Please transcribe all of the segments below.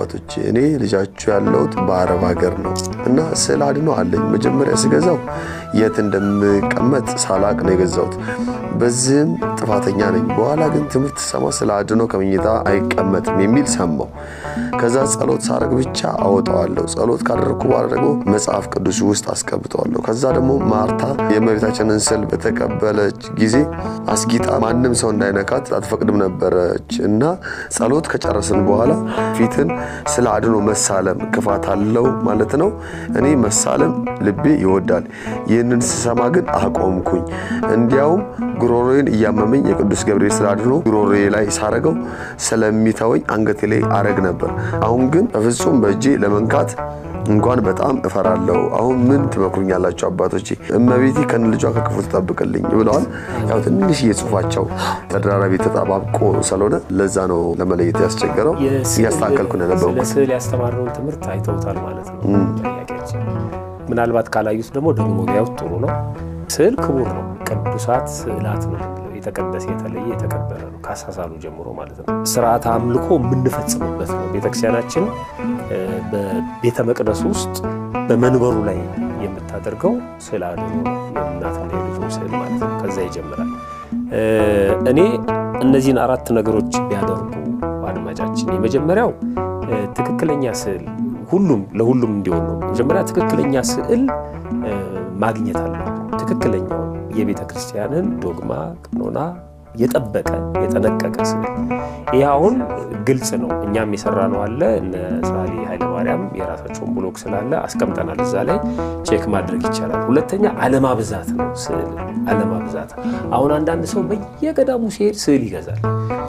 አባቶቼ፣ እኔ ልጃችሁ ያለሁት በአረብ ሀገር ነው እና ስዕል አድኖ አለኝ። መጀመሪያ ስገዛው የት እንደምቀመጥ ሳላቅ ነው የገዛሁት። በዚህም ጥፋተኛ ነኝ። በኋላ ግን ትምህርት ስሰማ ስለ አድኖ ከመኝታ አይቀመጥም የሚል ሰማሁ። ከዛ ጸሎት ሳረግ ብቻ አወጣዋለሁ። ጸሎት ካደረግኩ በኋላ ደግሞ መጽሐፍ ቅዱስ ውስጥ አስቀምጠዋለሁ። ከዛ ደግሞ ማርታ የእመቤታችንን ስዕል በተቀበለች ጊዜ አስጊጣ ማንም ሰው እንዳይነካት አትፈቅድም ነበረች እና ጸሎት ከጨረስን በኋላ ፊትን ስለ አድኖ መሳለም ክፋት አለው ማለት ነው። እኔ መሳለም ልቤ ይወዳል። ይህንን ስሰማ ግን አቆምኩኝ። እንዲያውም ጉሮሮዬን እያመመኝ የቅዱስ ገብርኤል ስለ አድኖ ጉሮሮዬ ላይ ሳረገው ስለሚተወኝ አንገቴ ላይ አረግ ነበር። አሁን ግን በፍጹም በእጄ ለመንካት እንኳን በጣም እፈራለሁ። አሁን ምን ትመክሩኛላችሁ አባቶቼ? እመቤቴ ከነ ልጇ ከክፉ ትጠብቅልኝ ብለዋል። ያው ትንሽ የጽሁፋቸው ተደራራቢ ተጣባብቆ ስለሆነ ለዛ ነው ለመለየት ያስቸገረው። እያስተካከልኩ ነው ስለ የነበርኩት። ስዕል ያስተማርነውን ትምህርት አይተውታል ማለት ነው። ጠያቂያችን ምናልባት ካላዩት ደግሞ ደግሞ ቢያዩት ጥሩ ነው። ስዕል ክቡር ነው። ቅዱሳት ስዕላት ነው የምንለው። የተቀደሰ፣ የተለየ፣ የተከበረ ነው ከአሳሳሉ ጀምሮ ማለት ነው። ስርዓተ አምልኮ የምንፈጽምበት ነው። ቤተክርስቲያናችን በቤተ መቅደሱ ውስጥ በመንበሩ ላይ የምታደርገው ስዕል አድኖ ነው። የእናትና የልጁ ስዕል ማለት ነው። ከዛ ይጀምራል። እኔ እነዚህን አራት ነገሮች ቢያደርጉ አድማጫችን፣ የመጀመሪያው ትክክለኛ ስዕል ሁሉም ለሁሉም እንዲሆን ነው። መጀመሪያ ትክክለኛ ስዕል ማግኘት አለብን። ትክክለኛውን የቤተ ክርስቲያንን ዶግማ ቀኖና የጠበቀ የጠነቀቀ ስዕል። ይህ አሁን ግልጽ ነው። እኛም የሰራ ነው አለ፣ እነ ሰዓሊ ኃይለማርያም የራሳቸውን ብሎግ ስላለ አስቀምጠናል። እዛ ላይ check ማድረግ ይቻላል። ሁለተኛ አለማብዛት ነው። ስዕል አለማብዛት። አሁን አንዳንድ ሰው በየገዳሙ ሲሄድ ስዕል ይገዛል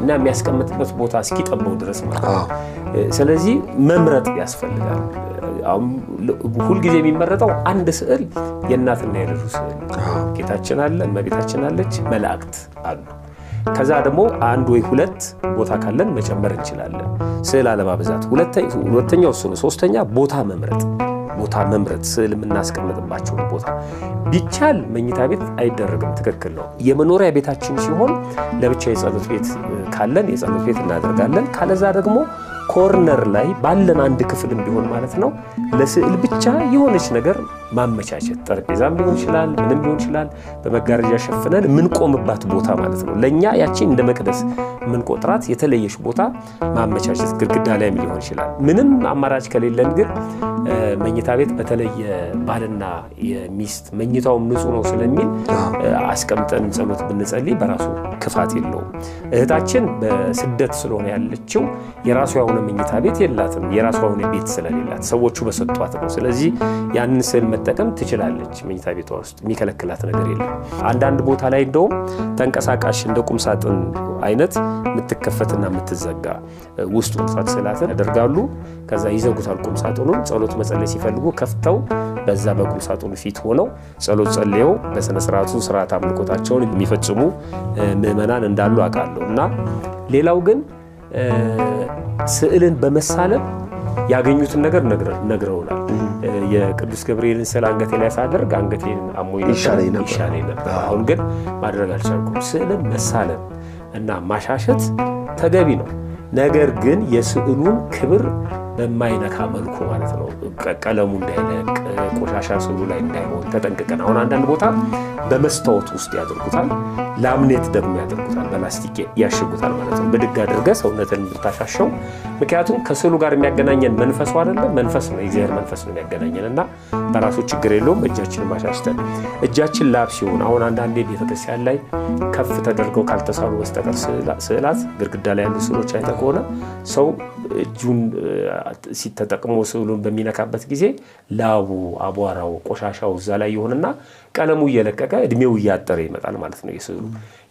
እና የሚያስቀምጥበት ቦታ እስኪጠበው ድረስ ማለት ነው። ስለዚህ መምረጥ ያስፈልጋል። አሁን ሁልጊዜ የሚመረጠው አንድ ስዕል የእናትና የልጁ ስዕል፣ ጌታችን አለ፣ እመቤታችን አለች፣ መላእክት አሉ። ከዛ ደግሞ አንድ ወይ ሁለት ቦታ ካለን መጨመር እንችላለን። ስዕል አለማብዛት ሁለተኛው እሱ ነው። ሶስተኛ ቦታ መምረጥ፣ ቦታ መምረጥ ስዕል የምናስቀምጥባቸውን ቦታ ቢቻል መኝታ ቤት አይደረግም። ትክክል ነው። የመኖሪያ ቤታችን ሲሆን ለብቻ የጸሎት ቤት ካለን የጸሎት ቤት እናደርጋለን። ካለዛ ደግሞ ኮርነር ላይ ባለን አንድ ክፍልም ቢሆን ማለት ነው ለስዕል ብቻ የሆነች ነገር ማመቻቸት፣ ጠረጴዛም ሊሆን ይችላል፣ ምንም ሊሆን ይችላል። በመጋረጃ ሸፍነን የምንቆምባት ቦታ ማለት ነው። ለእኛ ያቺን እንደ መቅደስ የምንቆጥራት የተለየች ቦታ ማመቻቸት ግድግዳ ላይም ሊሆን ይችላል። ምንም አማራጭ ከሌለን ግን መኝታ ቤት በተለየ ባልና የሚስት መኝታውም ንጹሕ ነው ስለሚል አስቀምጠን ጸሎት ብንጸልይ በራሱ ክፋት የለውም። እህታችን በስደት ስለሆነ ያለችው የራሷ የሆነ መኝታ ቤት የላትም። የራሷ የሆነ ቤት ስለሌላት ሰዎቹ በሰጧት ነው። ስለዚህ ያንን ስዕል መጠቀም ትችላለች። መኝታ ቤቷ ውስጥ የሚከለክላት ነገር የለም። አንዳንድ ቦታ ላይ እንደውም ተንቀሳቃሽ እንደ ቁም ሳጥን አይነት የምትከፈትና የምትዘጋ ውስጡ ቅዱሳት ስዕላትን ያደርጋሉ። ከዛ ይዘጉታል ቁም ሳጥኑን። ጸሎት መጸለይ ሲፈልጉ ከፍተው በዛ በቁም ሳጥኑ ፊት ሆነው ጸሎት ጸልየው በስነ ስርዓቱ ስርዓት አምልኮታቸውን የሚፈጽሙ ምዕመናን እንዳሉ አውቃለሁ። እና ሌላው ግን ስዕልን በመሳለም ያገኙትን ነገር ነግረውናል። የቅዱስ ገብርኤልን ስዕል አንገቴ ላይ ሳደርግ አንገቴን አሞኝ ይሻለኝ ነበር። ይሻለኝ ነበር። አሁን ግን ማድረግ አልቻልኩም። ስዕልን መሳለም እና ማሻሸት ተገቢ ነው። ነገር ግን የስዕሉን ክብር በማይነካ መልኩ ማለት ነው። ቀለሙ እንዳይለቅ፣ ቆሻሻ ስዕሉ ላይ እንዳይሆን ተጠንቅቀን። አሁን አንዳንድ ቦታ በመስታወት ውስጥ ያደርጉታል፣ ላምኔት ደግሞ ያደርጉታል፣ በላስቲክ ያሽጉታል ማለት ነው። ብድግ አድርገህ ሰውነትን የምታሻሸው ምክንያቱም ከስዕሉ ጋር የሚያገናኘን መንፈሱ አይደለም፣ መንፈስ ነው፣ የእግዚአብሔር መንፈስ ነው የሚያገናኘን እና በራሱ ችግር የለውም። እጃችን ማሻሽተን እጃችን ላብ ሲሆን አሁን አንዳንዴ ቤተክርስቲያን ላይ ከፍ ተደርገው ካልተሳሉ በስተቀር ስዕላት ግድግዳ ላይ ያሉ ስዕሎች አይተህ ከሆነ ሰው እጁን ሲተጠቅሞ ስዕሉን በሚነካበት ጊዜ ላቡ፣ አቧራው፣ ቆሻሻው እዛ ላይ ይሆንና ቀለሙ እየለቀቀ እድሜው እያጠረ ይመጣል ማለት ነው የስዕሉ።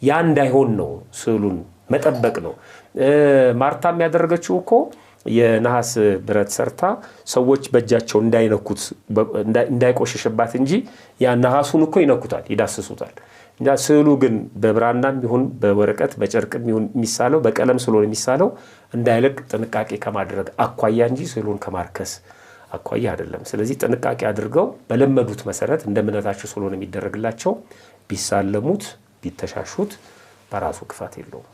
ያ እንዳይሆን ነው ስዕሉን መጠበቅ ነው። ማርታም ያደረገችው እኮ የነሐስ ብረት ሰርታ ሰዎች በእጃቸው እንዳይነኩት እንዳይቆሽሽባት እንጂ ያ ነሐሱን እኮ ይነኩታል፣ ይዳስሱታል። እና ስዕሉ ግን በብራናም ይሁን በወረቀት በጨርቅም ይሁን የሚሳለው በቀለም ስለሆነ የሚሳለው እንዳይለቅ ጥንቃቄ ከማድረግ አኳያ እንጂ ስዕሉን ከማርከስ አኳያ አይደለም። ስለዚህ ጥንቃቄ አድርገው በለመዱት መሰረት እንደ እምነታቸው ስለሆነ የሚደረግላቸው ቢሳለሙት ቢተሻሹት በራሱ ክፋት የለውም።